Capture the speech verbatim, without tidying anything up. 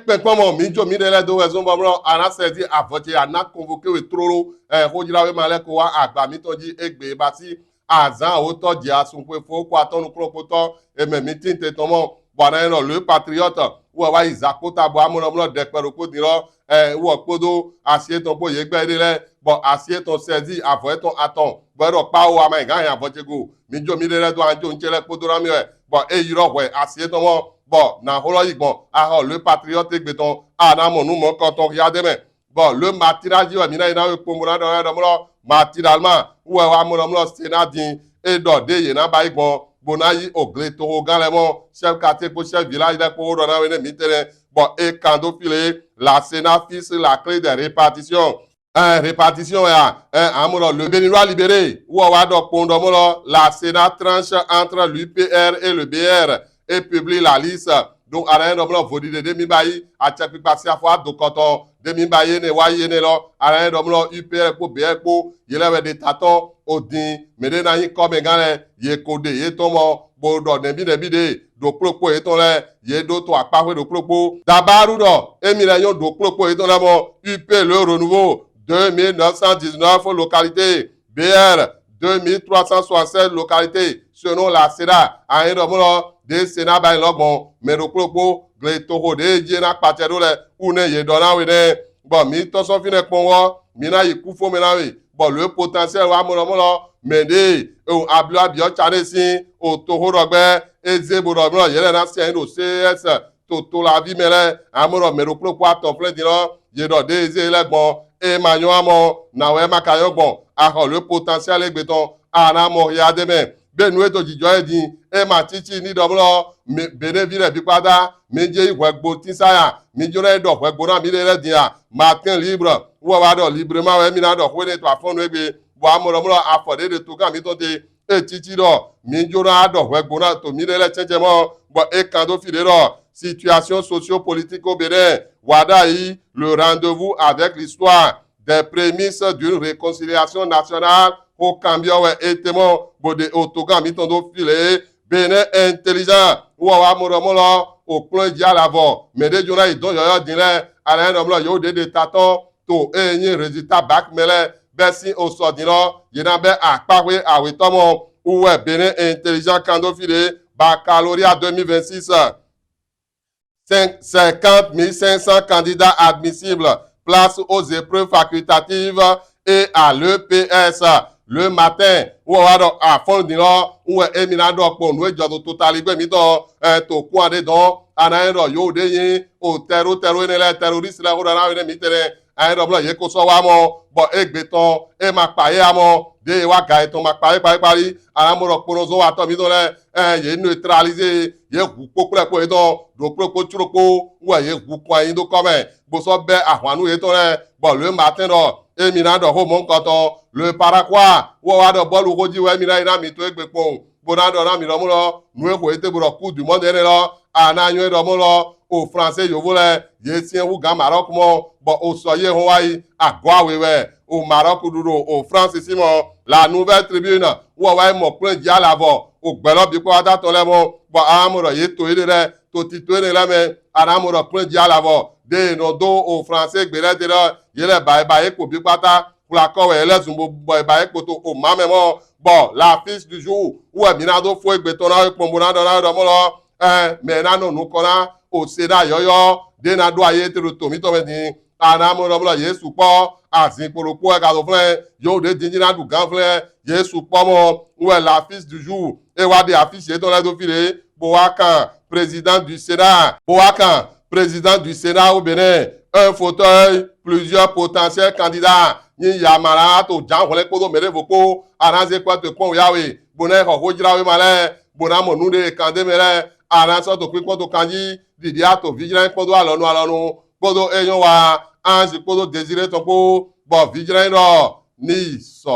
Kpɛkpɔmɔ, mi jo mi ɖe lɛ do wɛ zɔn bɔ mlɔ ana sɛzi avɔ ce ana convoqué we trolo. Ɛ, xojlawe ma lɛ ko wa agba mitɔn ji egbe basi azan awotɔ jɛ asun xwe fo ko atɔn nukplɔnkpotɔ emɛ mi tin te tɔn mɔ. Bɔ ana yɛ nɔ Le Patriote wɛ wa yi zakpota bɔ amlɔ mlɔ ɖekpɛ ɖokpo din lɔ, ɛ, wɔ kpodo asi etɔn kpo ye gbɛ ɖe lɛ, bɔ asi etɔn sɛzi avɔ etɔn atɔn bɔ e ɖɔ kpa wo ama yi gan hɛn avɔ ce go. Mi jo mi ɖe lɛ do anjo ŋtsɛ lɛ kpodo na mi wɛ bɔ e yi lɔ hwɛ asi etɔn mɔ bɔ na xo lɔ yi gbɔn axɔ Le Patriote egbe tɔn ana mɔ nu mɔ kɔtɔn xia de mɛ. Bɔ Le Matinal ji wɛ mi na yi na we kpɔn bo na ɖɔ na ɖɔ mlɔ Matinal ma wɛ wa mlɔ mlɔ se na din e ɖɔ de ye na ba yi gbɔn bo na yi ogle toxo gan lɛ mɔ chef quartier kpo chef village lɛ kpo wo ɖɔ na we ne mi tɛnɛ bɔ e kan do fi le la se na fils la clé de répartition. Ɛ, répartition ya, ɛ, amrɔ Le Béninois Libéré wɔ wa ɖɔ kpɔn ɖɔ mlɔ la se na tranche entre l'U P R et le B R et publie la liste. Donc ana yɛ ɖɔ mlɔ vodide de mi ba yi atsɛkpikpa si afɔ adokɔtɔ de mi ba yi ne wa yi ne lɔ ana yɛ ɖɔ mlɔ U P R kpo B R kpo ye lɛ wɛ ɖe tatɔ odin mɛ ɖe na yi kɔmɛ gan lɛ ye ko ɖe ye tɔn mɔ bo ɖɔ nɛbi nɛbi ɖe ɖokplokpo yetɔn lɛ ye ɖo to akpaxwe ɖokplokpo. Dabaru ɖɔ emi lɛ nyɔ ɖokplokpo yetɔn lɛ mɔ U P Le Renouveau deux mille neuf cent dix-neuf localités, B R deux mille trois cent soixante-sept localités selon la CEDA. Ayin ɖɔ mlɔ ɖe se na ba yi lɔ gbɔn mɛ ɖokplokpo gle toxo ɖe je na kpatsɛ ɖo lɛ wu ne ye ɖɔ na we nɛ. Bɔ mi tɔn sɔn fi nɛ kpɔn wɔ mi na yi kufo mɛ na we bɔ Le Potentiel wa mlɔ mlɔ mɛ ɖe o abiɔ abiɔ tsa ɖe si o toxo ɖɔ gbɛ eze bo ɖɔ mlɔ ye lɛ na sɛn ɖo C S to to la vi mɛ lɛ amrɔ mɛ ɖokplokpo atɔn flɛ din lɔ ye ɖɔ ɖe eze lɛ gbɔn e ma nyɔ amɔ na wɛ ma ka yɔ gbɔn axɔ Le Potentiel egbe tɔn ana mɔ xia de mɛ be nu e to jijɔ e din e ma tsitsi ni ɖɔ mlɔ Benin vi lɛ bi kpata mi je yi hwɛgbo tinsaya mi jo na yi ɖɔ hwɛgbo na mi ɖe lɛ din ya Matin Libre wɔ wa ɖɔ librement wɛ mi na ɖɔ xo ne to afɔnu egbe bɔ amrɔ mlɔ afɔ ɖe ɖe to gan mi tɔn te e tsitsi ɖɔ mi jo na ɖɔ hwɛgbo na to mi ɖe lɛ tsɛtsɛ mɔ bɔ e kan do fi ɖe ɖɔ situation socio-politique au Bénin, Wadayi, le rendez-vous avec l'histoire, des prémices d'une réconciliation nationale, o kanbiɔ wɛ e te mɔ bo ɖe o togan mi tɔn do fi le. Bénin Intelligent wɔ wa mɔ ɖɔ mɔ lɔ o kplɔn ji alavɔ mɛ ɖe jo na yi dɔn yɔyɔ din lɛ ala yɛ ɖɔ mɔ lɔ yewo ɖe ɖe tatɔ to e nyi résultat bac mɛ lɛ bɛ si o sɔ din lɔ ye na bɛ akpaxwe awetɔ mɔ. Wɛ Bénin Intelligent kan do fi ɖe baccalauréat deux mille vingt-six. Cinq- cinquante mille cinq cents candidats admissibles, place aux épreuves facultatives et à l'E P S. Le Matin wɔ wa ɖɔ afɔn din lɔ wɛ emi na ɖɔ kpɔn nu ejɔ to totali gbɛ mi tɔn ɛ to kua ɖe dɔn ana yɛ ɖɔ yo ɖe yin o tɛro tɛro ene lɛ terroriste lɛ xo ɖɔ na we ne mi tɛnɛ ayi ɖɔ mlɔ ye ko sɔ wa mɔ bɔ egbe tɔn e ma kpa ye amɔ ɖe ye wa ga etɔn ma kpa ye kpa ye kpa li ana mɔ ɖɔ kponɔ zɔn wa tɔ mi tɔn lɛ ɛ ye neutraliser ye hu kpokplɛ kpo yetɔn ɖo kpokpo tsro kpo wɛ ye hu kɔn anyi do kɔmɛ gbosɔ bɛ ahwanu yetɔn lɛ bɔ Le Matin ɖɔ emi na ɖɔ xo mɔ ŋkɔtɔn Le Parakois wɔ wa ɖɔ bɔlu xo ji wɛ mi na yi na mi to egbe kpɔn bo na ɖɔ na mi ɖɔ mɔ lɔ nu e xo ete bo ɖɔ coupe du monde ene lɔ ana nyɔ ɖɔ mɔ lɔ o français yovo lɛ ye siɛ wu gan Maroc mɔ bɔ o sɔ ye hɔn wa yi agɔ awe wɛ o Maroc ɖu ɖo o France si mɔ. La Nouvelle Tribune wɔ wa yi mɔ kplɔn ji alavɔ o gbɛ lɔ bi kpɔ wa ta tɔn lɛ mɔ bɔ a mɔ ɖɔ ye to ye ɖe lɛ to ti to ye ɖe lɛ mɛ ana mɔ ɖɔ kplɔn ji alavɔ ɖe nɔ do o français gbe lɛ te ɖɔ ye lɛ ba ye ba ye kpo bi kpata wlakɔ wɛ ye lɛ zun bo bɔ ye ba ye kpo to o ma mɛ mɔ bɔ la fiche du jour wɛ mi na do fo egbe tɔn na ye kpɔn bo na ɖɔ na ye ɖɔ mɔ lɔ ɛ mɛ na nɔ nukɔ na o se na yɔyɔ ɖe na ɖo aye te ɖo to mi tɔn mɛ din ana mɔ ɖɔ mɔ lɔ Yesu kpɔ azin kpo ɖokpo ɛ ka do flɛ yo ɖe din ji na ɖu gan flɛ Yesu kpɔ mɔ wɛ la fiche du jour e wa ɖe affiche yetɔn lɛ do fi ɖe bo wa kan président du Sénat bo wa kan président du Sénat au Bénin un fauteuil plusieurs potentiels candidats ni yamara to jan hwlɛ kpodo mɛ ɖe vo kpo ana ze kpɔ to kpɔn ya we bo na xɔ xo jra we ma lɛ bo na mɔ nu ɖe kan de mɛ lɛ ana sɔ to kpikpɔn to kan ji ɖiɖi ato vi jra kpodo alɔnu alɔnu kpodo enyɔ wa anzi kpodo Désiré tɔn kpo bɔ vi jra ɖɔ ni sɔ